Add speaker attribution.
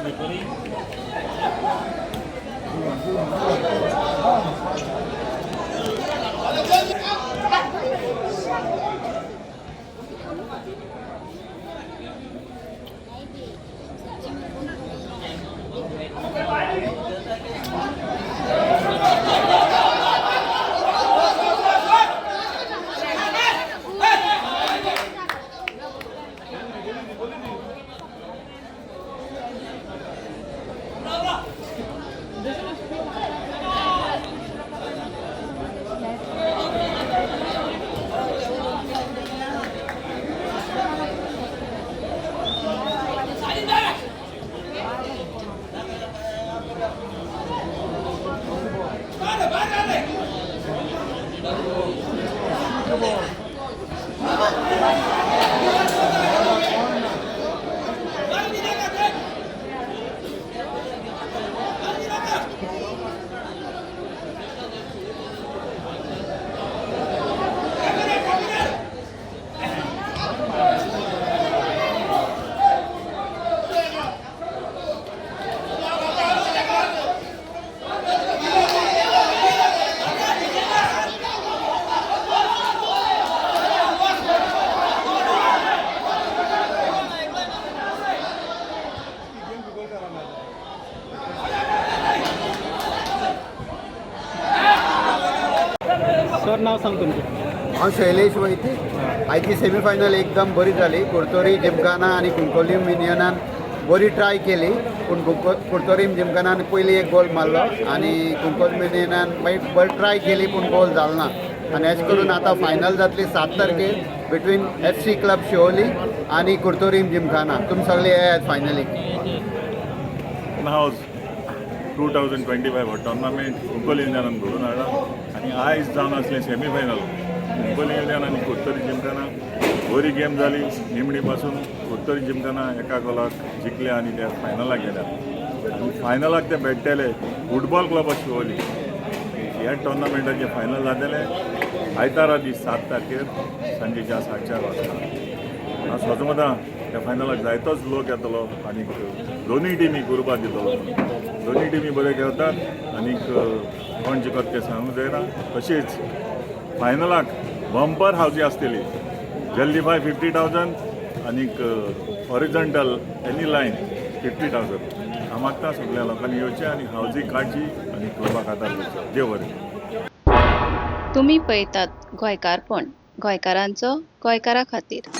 Speaker 1: Slippery.
Speaker 2: Sir, नाव सांग तुमचें.
Speaker 3: हांव शैलेश वैती. आयची सेमीफायनल एकदम बरी जाली. कुर्तोरी जिमखाना आनी कुंकोलीम युनियनान बरी ट्राय केली, पूण कुर्तोरीम जिमखानान पयली एक गोल मारलो आनी कुंकोलीम युनियनान मागीर बरी ट्राय केली, पूण गोल जालो ना. आनी अशें करून आतां फायनल जातली 7 तारखेर बिटवीन FC club Siolim आनी कुर्तोरीम जिमखाना. तुमी सगळे येयात फायनलीक.
Speaker 4: हावज 2025 हो टोर्नामेंट कुंकोली युनियनान घडोवन हाडला आनी आयज जावन आसलें सेमीफायनल, कुंकोली युनियन आनी कुर्तरी जिमखाना. बरी गेम जाली. निमणी पासून कुर्तरी जिमखाना एका गोलाक जिखले आनी ते फायनलाक गेल्या आनी फायनलाक ते भेट्टले फुटबॉल क्लब ऑफ शिवोली. ह्या टोर्नामेंटाचें फायनल जातलें आयतारा दीस 7 तारखेर सांजेच्या 4:30 वाजता. हांव सोजमता त्या फायनलाक जायतोच लोक येतलो आनी दोनूय टिमी उर्बा दितलो. दोनूय टिमी बऱ्यो खेळतात आनीक कोण जिखत तें सांगूंक जायना. तशेंच फायनलाक बंपर हावजी आसतली, जल्दी फाय 50,000 आनीक हॉरिझंटल एनी लायन 50,000. हांव मागता सगल्या लोकांनी येवचें आनी हावजी काडची आनी क्लबाक आदार करचो. देव बरें.
Speaker 5: तुमी पळयतात गोंयकारपण, गोंयकारांचो गोंयकारा खातीर.